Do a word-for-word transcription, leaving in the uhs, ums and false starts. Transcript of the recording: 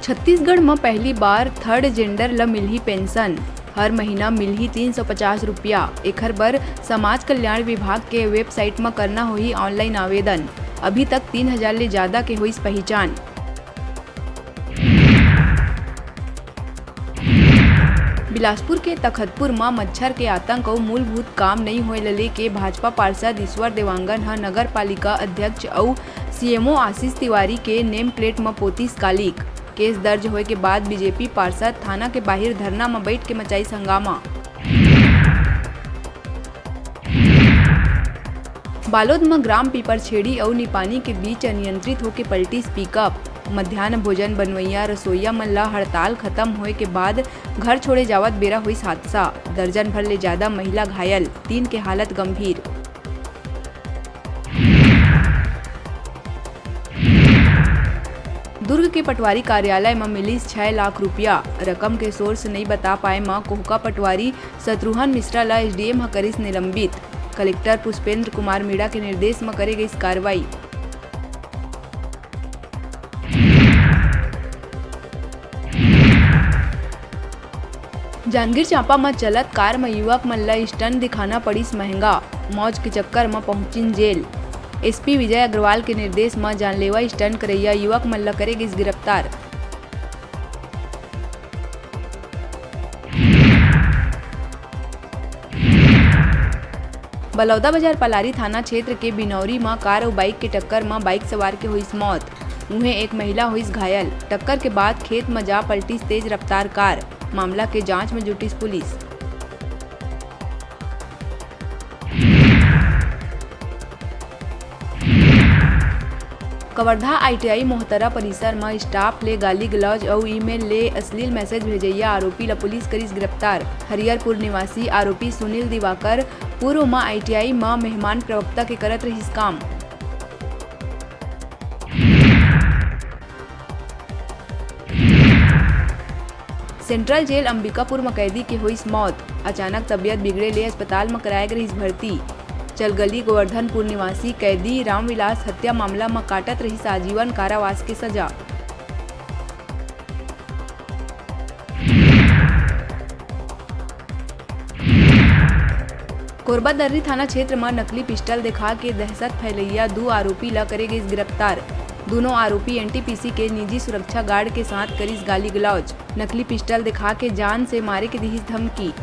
छत्तीसगढ़ म पहली बार third gender ल मिलही पेंशन। हर महीना मिलही तीन सौ पचास रुपया। एखर बर समाज कल्याण विभाग के वेबसाइट म करना होही ऑनलाइन आवेदन। अभी तक तीन हजार ले जादा के होइस पहिचान। बिलासपुर के तखतपुर म मच्छर के आतंक अउ मूलभूत काम नइ होए ल लेके भाजपा पार्षद ईश्वर देवांगन ह नगर पालिका अध्यक्ष अउ सीएमओ आशीष तिवारी के नेम प्लेट म पोतीस कालिक। केस दर्ज होए के बाद बीजेपी पार्षद थाना के बाहिर धरना म बइठ के मचाइस हंगामा। बालोद म ग्राम पीपरछेड़ी अउ निपानी के बीच अनियंत्रित होके पलटिस पिकअप। मध्यान्ह भोजन बनवइया रसोइया मन ल हड़ताल खत्म होए के बाद घर छोड़े जावत बेरा होइस हादसा। दर्जन भर ले जादा महिला घायल, तीन के हालत गंभीर। दुर्ग के पटवारी कार्यालय म मिलिस छै लाख रुपया। रकम के सोर्स नइ बता पाए म कोहका पटवारी शत्रुघ्न मिश्रा ल एसडीएम ह करिस निलंबित। कलेक्टर पुष्पेंद्र कुमार मीणा के निर्देश म करे गइस कार्रवाई। जांजगीर चांपा म चलत कार म युवक मन ल स्टंट दिखाना पड़िस महंगा। मौज के चक्कर म पहुंचिन जेल। एसपी विजय अग्रवाल के निर्देश म जानलेवा स्टंट करइया युवक मन ल करे गिस गिरफ्तार। बलौदाबाजार पलारी थाना क्षेत्र के बिनौरी म कार अउ बाइक के टक्कर म बाइक सवार के होइस मौत। उहें, एक महिला होइस घायल। टक्कर के बाद खेत म जा पलटिस तेज रफ्तार कार। मामला के जांच म जुटिस पुलिस। कवर्धा आईटीआई मोहतरा परिसर म स्टाफ ले गाली गलौज अउ ईमेल ले अश्लील मैसेज भेजइया आरोपी ल पुलिस करिस गिरफ्तार। हरिहरपुर निवासी आरोपी सुनील दिवाकर पूर्व म आईटीआई म मेहमान प्रवक्ता के करत रहिस काम। सेंट्रल जेल अंबिकापुर म कैदी के होइस मौत। अचानक तबियत बिगड़े ले अस्पताल म कराए गे रहिस भर्ती। चलगली गोवर्धनपुर निवासी कैदी रामविलास हत्या मामला म काटत रहिस आजीवन कारावास के सजा। कोरबा दर्री थाना क्षेत्र म नकली पिस्टल देखा के दहशत फैलइया दू आरोपी ल करे गिस गिरफ्तार। दूनों आरोपी एनटीपीसी के निजी सुरक्षा गार्ड के साथ करिस गाली गलौज। नकली पिस्टल देखा के जान से मारे के दिहिस धमकी।